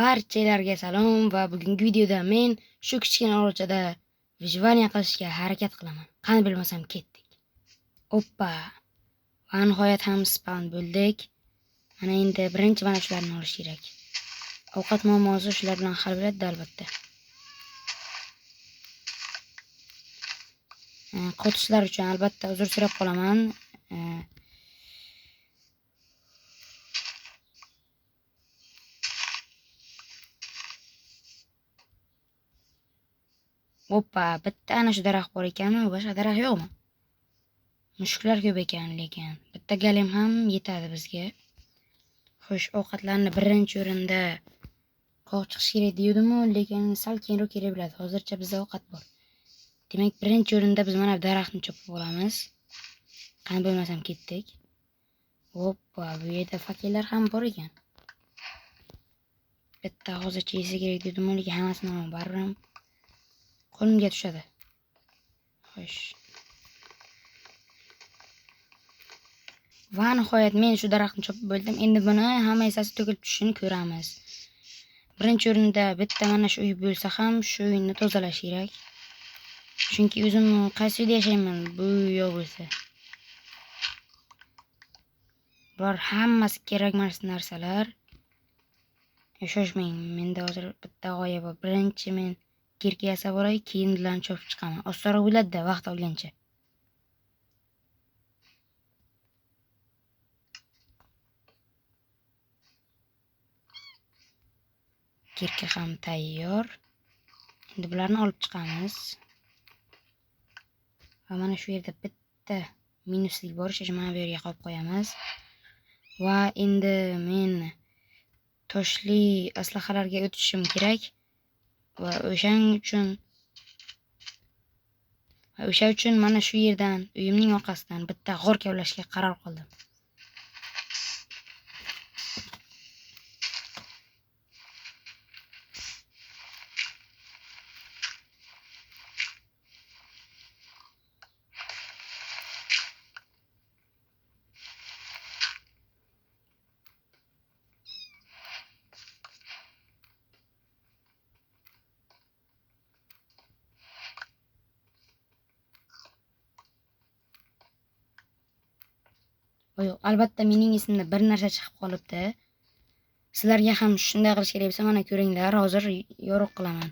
Barchalarga salom va bugungi videoda men shu kichkina orolchada выживание qilishga harakat qilaman. Qani bilmasam ketdik. Oppa. Va nihoyat ham spawn bo'ldik. Mana endi birinchi mana shularni olish kerak. Ovqat muammosi shular bilan hal bo'ladi albatta. Qotishlar uchun albatta uzr so'rab qolaman. Oppa, bitta ana shu daraxt bor ekanmi? Boshqa daraxt yo'qmi? Mushuklar ko'p ekan lekin. Bitta golem ham yetadi bizga. Xo'sh, ovqatlarni birinchi o'rinda qo'yib chiqish kerak degandim-u, lekin sal keyinroq kerak bo'ladi. Hozircha bizda ovqat bor. Demak, birinchi o'rinda biz mana bu daraxtni chopib olamiz. Qani bo'lmasam ketdik. Oppa, bu yerda fakellar ham bor ekan. Bitta hozircha yesa kerak dedim-u, lekin hammasini olaman baribir ham qo'limga tushadi. Xo'sh. Va nihoyat men shu daraxtni chopib bo'ldim. Endi buni hamma hissasi to'kilib tushishini ko'ramiz. Birinchi o'rinda bitta mana shu uy bo'lsa ham shu uyni tozalash kerak. Chunki o'zim qaysi uyda yashayman, bu uy yo'q bo'lsa. Bular hammasi kerak emas narsalar. Shoshmang, menda hozir bitta g'oya bor. Birinchi men kirka yasab olay, keyin ularni chopib chiqaman. Osonroq bo'ladi-da vaqt olgancha. Kirka ham tayyor. Endi bularni olib chiqamiz. Va mana shu yerda bitta minuslik bor, o'sha mana bu yerga qo'yib qo'yamiz. Va endi men toshli aslahalarga o'tishim kerak. Va o'sha uchun mana shu yerdan uyimning orqasidan bitta g'or kavlashga qaror qildim. Yo'q, albatta mening esimda bir narsa chiqib qolibdi. Sizlarga ham shunday qilish kerak bo'lsa, mana ko'ringlar, hozir yorug' qilaman.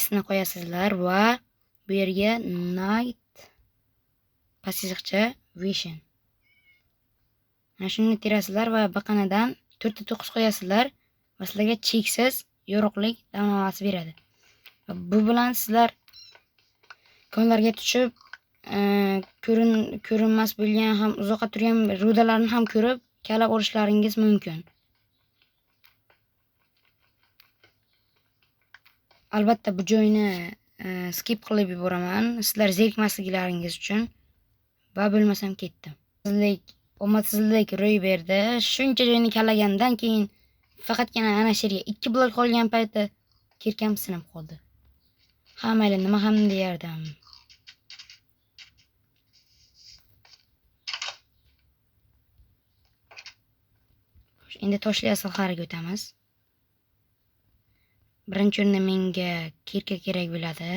S ni qo'yasizlar va bu yerga night pastchiziqcha vision. Mana shuni terasizlar va biqinidan 4.9 qo'yasizlar va sizlarga cheksiz yorug'lik damlamasi beradi. Bu bilan sizlar konlarga tushib, ko'rinmas bo'lgan ham uzoqqa turgan rudalarni ham ko'rib, kalab olishlaringiz mumkin. Albatta bu joyni skip qilib yuboraman, sizlar zerikmasliklaringiz uchun. Va bo'lmasam ketdim. Omadsizlik ro'y berdi. Shuncha joyni kalagandan keyin faqatgina ana shu yerga 2 blok qolgan payti kirkam sinib qoldi. Ha, mayli, nima ham deyardim. Xo'sh, endi toshli asalxonaga o'tamiz. Birinchi o'rinda menga kirka kerak bo'ladi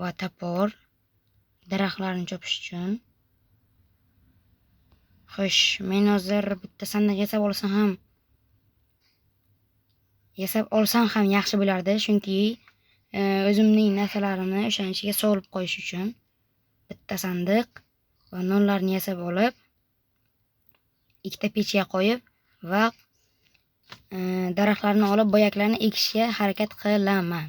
va topor daraxtlarni chopish uchun. Xo'sh, men hozir bitta sandiq yasab olsam ham yaxshi bo'lardi, chunki o'zimning narsalarimni o'shaning ichiga solib qo'yish uchun bitta sandiq va nonlarni yasab olib, ikkita pechga qo'yib va daraxtlarni olib boyaklarni ekishga harakat qilaman.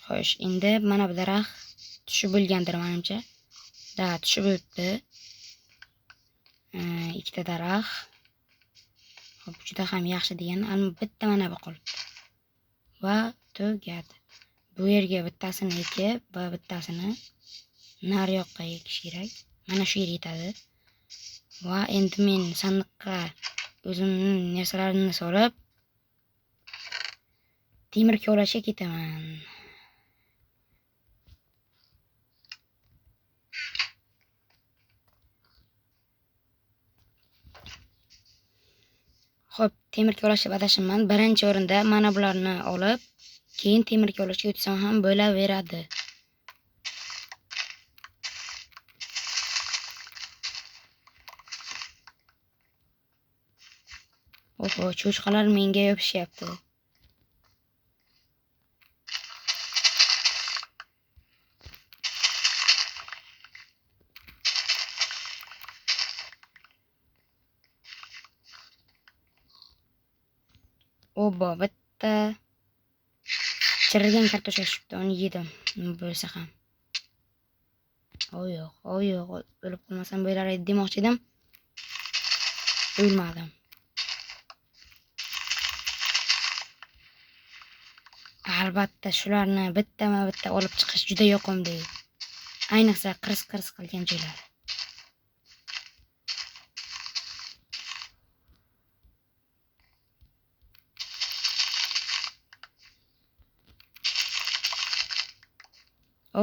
Xo'sh, endi mana bu daraxt tushib bo'lgandir menimcha. Da, tushib o'tdi. Ikkita daraxt. Xo'p, juda ham yaxshi degan. Ammo bitta mana bu qolibdi. Va tugadi. Bu yerga bittasini ekib va bittasini nariyoqqa ekish kerak. Mana shu yer yetadi. Va endi men sandiqqa o'zimning narsalarimni solib temir kovlashga ketaman. Xo'p, temir kovlashga adashimman. Birinchi o'rinda mana bularni olib, keyin temir kovlashga o'tsam ham bo'laveradi. Oho, cho'chqalar menga yopishyapti. Oba, bitta chirigan kartoshka tushibdi, uni yedim. Nima bo'lsa ham. O yo'q, o yo'q, o'lib qolmasam bo'lar edi demoqchi edim. O'lmadim. Albatta shularni bittama-bitta olib chiqish juda yoqimli. Ayniqsa qirs-qirs qilgan joylari.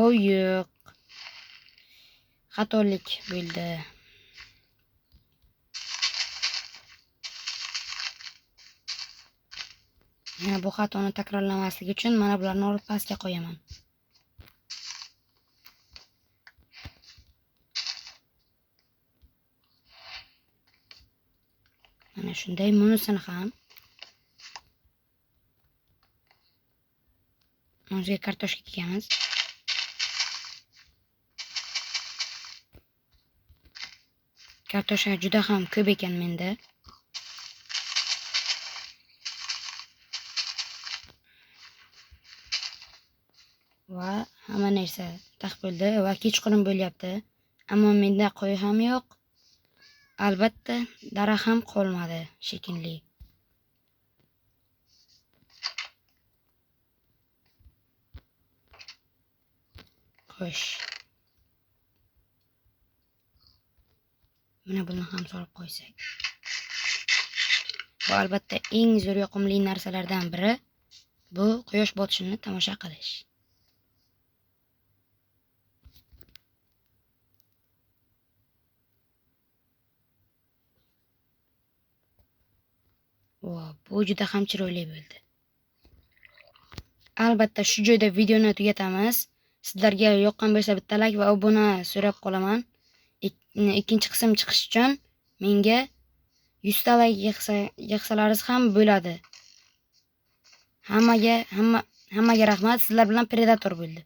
O yo'q. Xatolik bo'ldi. Yana bu xatoni takrorlamaslik uchun mana bularni olib pastga qo'yaman. Mana shunday bunisini ham o'ziga kartoshka ekamiz. Kartoshka juda ham ko'p ekan menda. Va hamma narsa taq bo'ldi va kechqurun bo'lyapti. Ammo menda qo'y ham yo'q. Albatta daraxt ham qolmadi shekilli. Xo'sh. Mana buni ham solib qo'ysak. Va albatta eng zo'r yoqimli narsalardan biri bu quyosh botishini tomosha qilish. Va bu juda ham chiroyli bo'ldi. Albatta shu joyda videoni tugatamiz. Sizlarga yoqqan bo'lsa bitta like va obuna so'rab qolaman. Ikkinchi qism chiqish uchun menga 100 ta like yig'salaringiz ham bo'ladi. Hammaga rahmat. Sizlar bilan Predator bo'ldi.